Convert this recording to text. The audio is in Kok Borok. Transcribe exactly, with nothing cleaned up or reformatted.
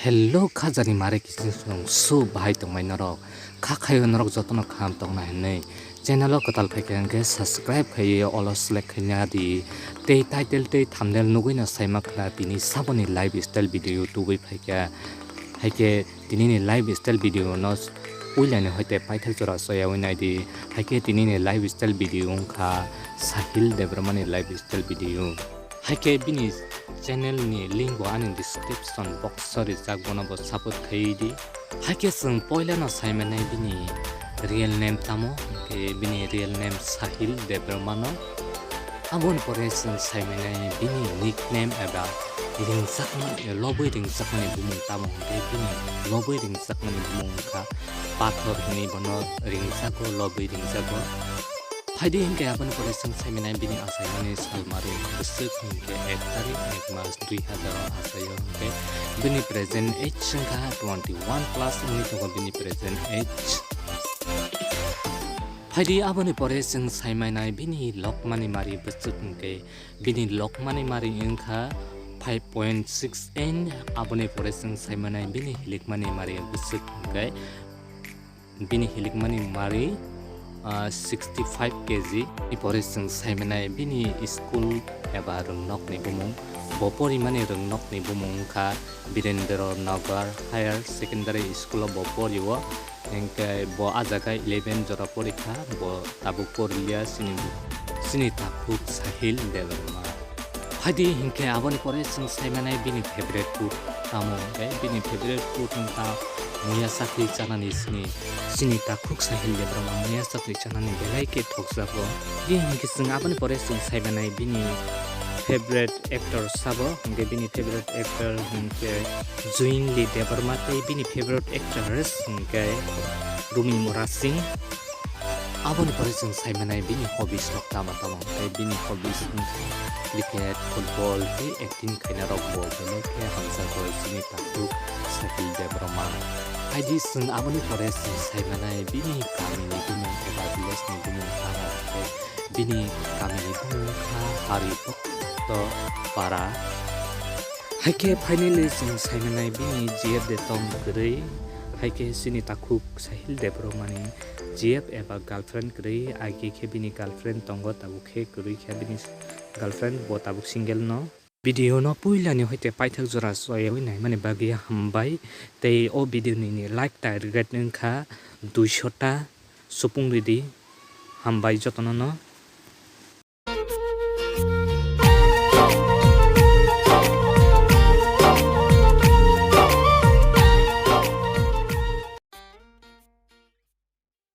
Hello, khajani mare kiching song su bahai tongmai norok. Kha khayo norok jotono kaham tongna hinwi. Channel o kwtal phaikha hwnkhe subscribe khaiwi olo select khaina di. Tei title tei thumbnail nugwi no saima khna tini saboni lifestyle video tubui phaikha. Haikhe tinini lifestyle video no puilani hoite paithak jora soyawi naidi. Haikhe tinini lifestyle video wngkha Sahil Debbarmani lifestyle video. Haikhe bini channel ni link bo ani description box o rijak, bono bo support khaiwi di. Haikhe chwng poilano saimanai bini real name tamo, hwnkhe bini real name Sahil Debbarma no. Aboni pore chwng saimanai bini nickname eba ringjakma, lobwi ringjakmani bumung tamo, hwnkhe bini lobwi ringjakmani bumung wngkha Pathor hinwi bono ringjago, lobwi ringjago. Phaidi hinkhe aboni pore chwng saimanai bini achaimani salmari bwswk hinkhe ek tarik ek mas dui hazar o achaio hinkhe bini present age wngkha twenty one plus wngwi tongo bini present age. Phaidi aboni pore chwng saimanai bini lokmani mari bwswk hinkhe bini lokmani mari wngkha five point six inch, aboni pore chwng saimanai bini hilikmani mari bwswk hinkhe bini hilikmani mari, ah, sixty five K G. Ni pore chwng saimanai bini school eba rwngnokni bumung. Bo porimani rwngnokni bumung wngkha Birendra Nagar Higher Secondary School o bo porio. Hinkhe bo ah jaga eleven jora porikha, bo tabuk porliya chini, chini takhuk Sahil Debbarma. Phaidi hinkhe aboni pore chwng saimanai bini favorite food tamo, hinkhe bini favorite food wngkha muya chakri chanani sini, chini takhuk Sahil Debbarma muya chakri chanani belai khe thokjago. Bini hinkhe chwng aboni pore chwng saimanai bini favorite actor sabo, hinkhe bini favorite actor hinkhe Juin Lee Debbarma tei bini favorite actress hinkhe Rumi Mora Singh. Aboni pore chwng saimanai bini hobbies rok tamo tamo, tei bini hobbies wngkha cricket, football tei acting khaina rok bo belai khe hamjakgo chini takhuk Sahil Debbarma. Phaidi chwng aboni pore chwng saimanai bini kamini bumung eba village ni bumung tamo, tei bini kamini bumung wngkha Haribhakta Para. Haikhe finally chwng saimanai bini G F de tong kwrwi, haikhe chini takhuk Sahil Debbarmani G F eba girlfriend kwrwi, agi khe bini girlfriend tongo, tabuk khe kwrwi khe bini girlfriend bo tabuk single no. Video no puilani hoite paithak jora soyawi naimani bagwi hambai, tei o video nini like target wngkha duisho ta. Supung ridi, hambai jotono no.